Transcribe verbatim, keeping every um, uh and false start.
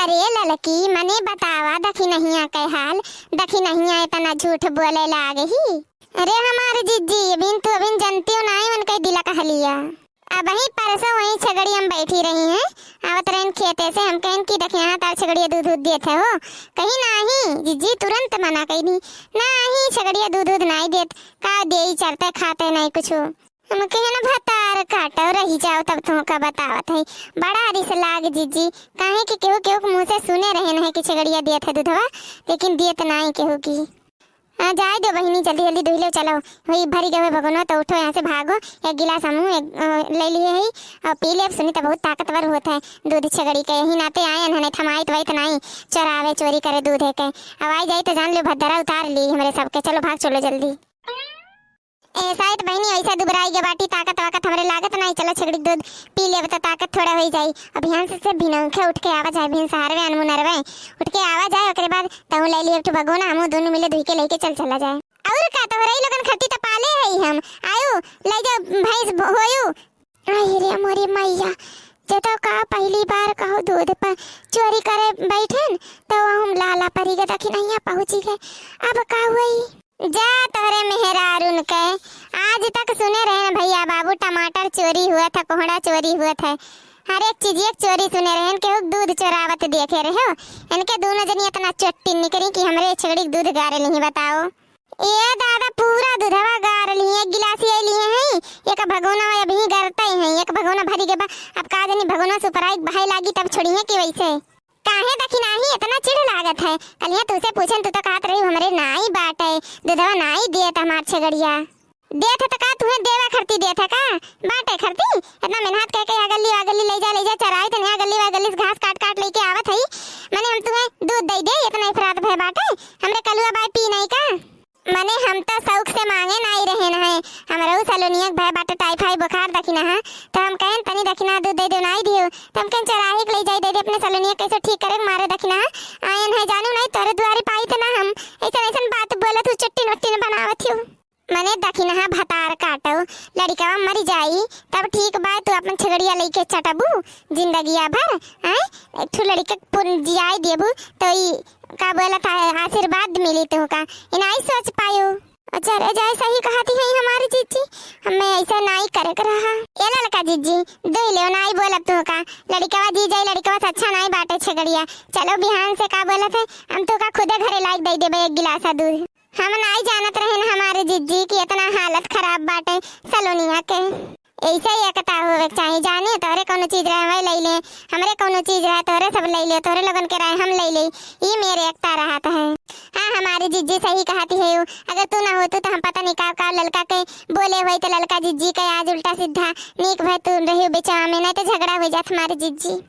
अरे ललकी, मने बतावा दखिनहिया के हाल, दखिनहिया इतना झूठ बोले लाग ही। अरे हमार जिज्जी, अभिन तू अभिन जनतियो नाई उनके दिला कहलिया। अबहीं परसों वहीं छगड़ी हम बैठी रही हैं, आवत रहन खेते से, हम कहन कि दखिनहा तार छगड़िया दूध दूध देत है हो। कही नाही जिज्जी, तुरंत मना कही दी, नाही छगड़िया दूध दूध नाई देत, का देई चरते खाते नाई कुछ। हम कहे ना भतार काटो रही जाओ, तब तुमका बतावत है। बड़ा रिस लाग जिज्जी, काहे कि केहू केहू के मुँह से सुने रहे नहीं कि छगड़िया देत है दूधवा, लेकिन देत नाई केहू की। हाँ, जाए दो बहिनी, जल्दी जल्दी दुहि लो, चलो। वही भरी गए भगोना, तो उठो यहाँ से, भागो। एक गिलास हमहू एक, अ, ले लिए है और पी लेब। सुनी तो बहुत ताकतवर होत है दूध छगड़ी के, यही नाते आए हैं, नहीं थमाइत वाइत नाई चोरावे चोरी करे दूध है के। अब आई जाई तो जान लो भद्दरा उतार ली हमरे सबके। चलो भाग, चलो जल्दी। ए, शायद बहिनी ऐसा दुबराई के बाटी, ताकत वाकत हमरे लागत नाई। चलो छगड़ी के दूध पी लेब तो ताकत थोड़ा होई जाई। अब यहाँ से, से भिनौखे उठ के आवा जाए, भिन सहारवे अनमुनरवे उठ के आवा जाए, ओकरे बाद तहूँ ले ली एक ठो भगोना, हमहू दोनों मिले दुहि के लेके चल चला जाए। और का, तोहरे ही लोगन खट्टी त पाले है हम, आयु ले जाओ भैंस भ-, होयु। आई रे मोरी मैया, जे तो का पहली बार कहो दूध पर चोरी करे बैठन, तो हम लाला परी के दखिनहिया पहुँची गए। अब का हुई? जा तोहरे मेहरारून के, आज तक सुने रहे न भैया बाबू, टमाटर चोरी हुआ था, कोहड़ा चोरी हुआ था, हर एक चीज एक चोरी सुने रहे न, केहू दूध चोरावत देखे रहे हो। इनके दोनों जनी इतना चोट्टी निकरी कि हमरे छगड़ी के दूध गारे नहीं बताओ। ए दादा, पूरा दूधवा गार लिए, एक गिलास ये लिए हैं, एक भगोना अभी गरते हैं, एक भगोना भरी के बा। अब का जनी भगोना सुपराई भाई लागी तब छोड़ी है कि वैसे। काहे दखिनही इतना चिढ़ लागत है? कलिया तुसे पूछन, तू तो कहत रही हमरे नाई बाटे, दूधवा नाई देत हमार छगड़िया। देत है तो का तुहे देवे खरती देत है का? बाटे खरती? इतना मेहनत कह के या गल्ली वा गल्ली ले जा, ले जा चराई, तन या गल्ली वा गल्ली से घास काट काट लेके आवत हई, मने हम तुहे दूध दे दे, इतना इफरात भय बाटे? हमरे कलुआ बाय पी नहीं का? मने हम तो शौक से मांगे नाई रहेन है, हमरहू सलोनिया के भय बाटे टाइफाई बुखार दखिनहा, तो हम कहन तनी दखिनहा दूध दे दे, नाई दियो, तो हम कहन चराही के ले जाई दे दे अपने सलोनिया, कैसे ठीक करे के मारे दखिनहा आयन है, जानू नाई तोरे दुआरी पाई तो ना हम ऐसन ऐसन बात बोलत हूँ, चुट्टी नोट्टी न बनावत हूँ। मने दखिनहा भतार काटो, लड़िकवा मरी जाई तब ठीक बा, तू अपन छगड़िया लेके चटबू जिंदगिया भर, हैं? एक ठो लड़िका पुन जियाई देबू तो ई का बोलत है, आशीर्वाद मिली तुहका, ई नाई सोच पायो। अच्छा रे, जाए सही कहती है हमारी जीजी, हमें ऐसा नाई करे के रहा। ए ललका जीजी, दुहि लेव, नाई बोलब तुहका, लड़िकवा जी जाई, लड़िकवा से अच्छा नाई बाटे छगड़िया। चलो बिहान से का बोलत है, हम तुहका खुदे घरे लाइक दे देबे एक गिलासा दूध। हम नाई जानत रहेन हमारे जीजी कि इतना हालत खराब बाटे सलोनिया के। ऐसे ही एकता होवे के चाही, जाने तोहरे कौनो चीज रहे वही ले ले, हमरे कौनो चीज रहे तोहरे सब ले ले, तोहरे लोगन के रहे हम ले ले, ई मेरे एकता रहत है। हाँ, हमारी जीजी सही कहती है यू, अगर तू ना होतू तो हम पता नहीं का का ललका के बोले हुई तो ललका जीजी के आज उल्टा सीधा नीक भय तू रही बिचवा में, नहीं तो झगड़ा हो जात हमारी जीजी।